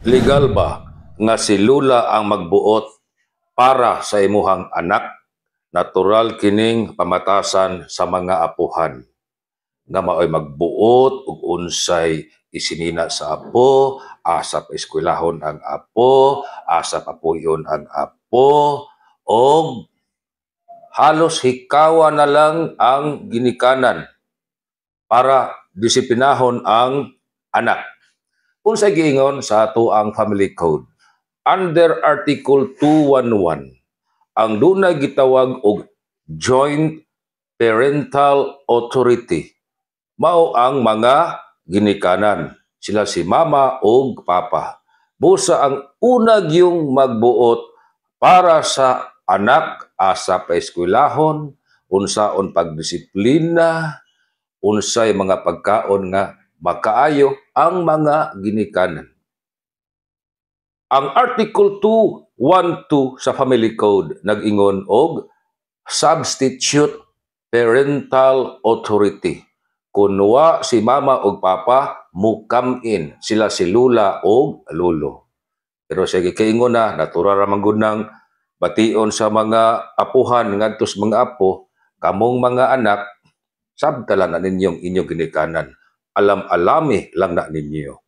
Legal ba nga si Lula ang magbuot para sa imuhang anak? Natural kining pamatasan sa mga apuhan nga maoy magbuot ug unsay isinina sa apo, asa pa eskwelahon ang apo, asa pa puyon ang apo, og halos hikawa na lang ang ginikanan para disiplinahon ang anak. Unsay giingon sa atoang Family Code? Under Article 211, ang dunay gitawag og joint parental authority mao ang mga ginikanan, sila si mama og papa. Busa ang una gyung magbuot para sa anak, asa pa eskwelahon, unsaon pagdisiplina, unsay mga pagkaon nga makaayo, ang mga ginikanan. Ang Article 212 sa Family Code nag-ingon og substitute parental authority. Kun wa si mama og papa, mo-come in sila si lula og lulo. Pero sige, kaingon na, natural ra man gud nang bation sa mga apuhan ngadto sa mga apo, "Kamong mga anak, sabtala na ninyong inyong ginikanan. Alam-alami lang na ninyo."